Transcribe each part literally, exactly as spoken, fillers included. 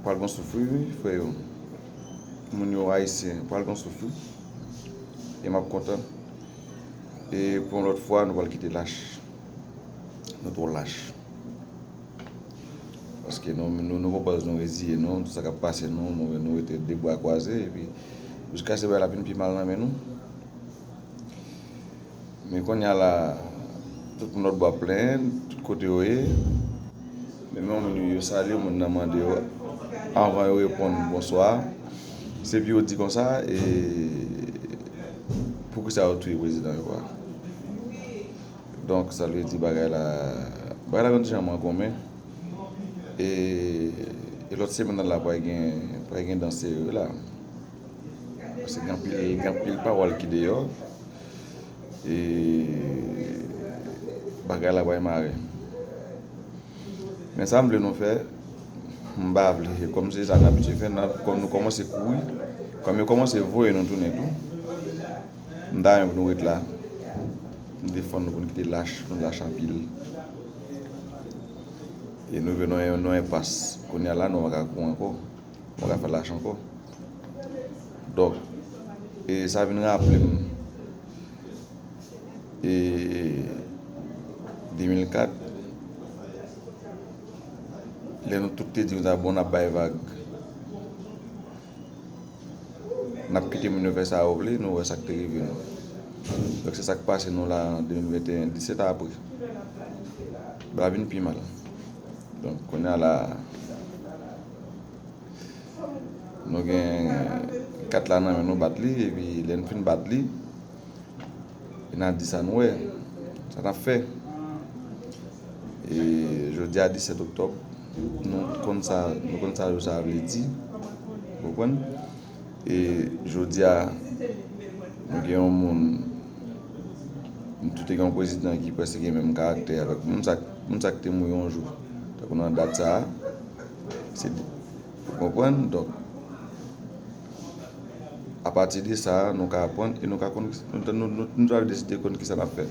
Pral gon souf wi, wi, frè yo. Moun yo ayisyen, pral gon souf wi. E m ap kontan. E pou yon lòt fwa, nou pral kite lach. Nou twò lach. Paske nou, nou, nou gon baz, nou reziye nou, tout sa k ap pase nou, nou, nou rete de bra kwaze, epi jiskaske bagay la vin pi mal nan men nou. Men kounye a la, tout moun lòt bò ap plenyen, tout kote yo ye. Men menm moun yo, yo salye, moun nan mande yo, anvan yo reponn bonswa. Se pou yo di konsa, e poukisa yo touye prezidan yo a? Donk, sa vle di bagay la, bagay la konn jan mangonmen. E, e lòt semèn nan la, pral gen, pral gen dans serye la. Paske gen anpil, gen anpil pawòl ki deyò. E bagay la pral mare. Men sa m vle nou fè, m pa vle, kòm se sa n abitye fè, n ap, kòm nou kòmanse kouri, kòm yo kòmanse voye nou tounen tou, m ta renmen pou nou ret la, m defann nou pou n kite lach, nou lach anpil. E nou rive nan yon, nan yon enpas. Kounye a la, nou pa ka kouri ankò. Nou pa ka fè lach ankò. Donk, e sa vin raple m, e de mil kat, lè nou tout te di konsa, bon, n ap bay vag. N ap kite moun yo fè sa yo vle, nou wè sa k te rive nou. Donk, se sa k pase nou la an de mil venteyen, disèt an apre. Bagay la vin pi mal. Donk, kounye a la, nou gen kat la nan men nou, bat li, epi lè n fin bat li, e n a di sa n wè, sa n ap fè. E jodi a disèt oktòb, nou konn sa, nou konn sa jou sa a vle di. Ou konprann? E jodi a, nou gen yon moun, nou tout te gen yon prezidan ki prèske gen menm karaktè avèk moun sa, moun sa ki te mouri yon jou. Tankou nan dat sa a, se, ou konprann? Donk, apati de sa, nou ka aprann e nou ka konn, nou, nou, nou, nou ta deside konn kisa n ap fè.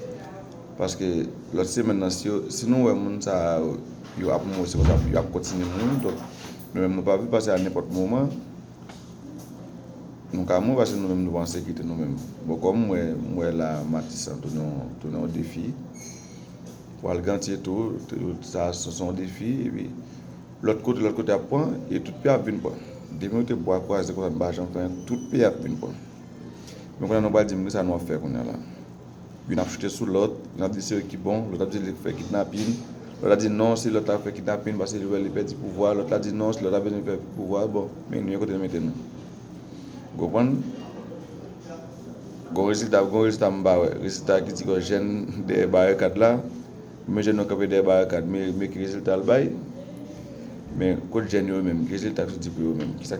Paske lòt semèn nan, si yo, si nou wè moun sa a yo ap mouri, se konsa yo ap kontinye mouri, donk nou menm nou pa viv, paske a nenpòt moman, nou ka mouri, paske nou menm nou pa an sekirite nou menm. Bon, kòm m wè, m wè la Matisan tounen yon, tounen yon defi. Pral Gantye tou, tou, sa, se, se yon defi, epi lòt kote, lòt kote ap pran, e tout peyi ap vin pran. Depi nou te bwa kwaze konsa, nou pa janm fè anyen, tout peyi ap vin pran. Men kounye a nou pral di m kisa nou ap fè kounye a la. Youn ap choute sou lòt, youn ap di se yo ki bon, lòt ap di li fè kidnapin, lòt la di non, se lòt la fè kidnapin paske li wè li pèdi pouvwa, lòt la di non, se lòt la vin fè pouvwa, bon, men nou yon kote nou mete nou. Ou konprann? Gon rezilta, gon rezilta m pa wè. Rezilta ki di gon jèn dèyè barikad la, men jèn yo kanpe dèyè barikad, men, men ki rezilta l bay? Men kot jèn yo menm? Ki rezilta k soti pou yo menm? Kisa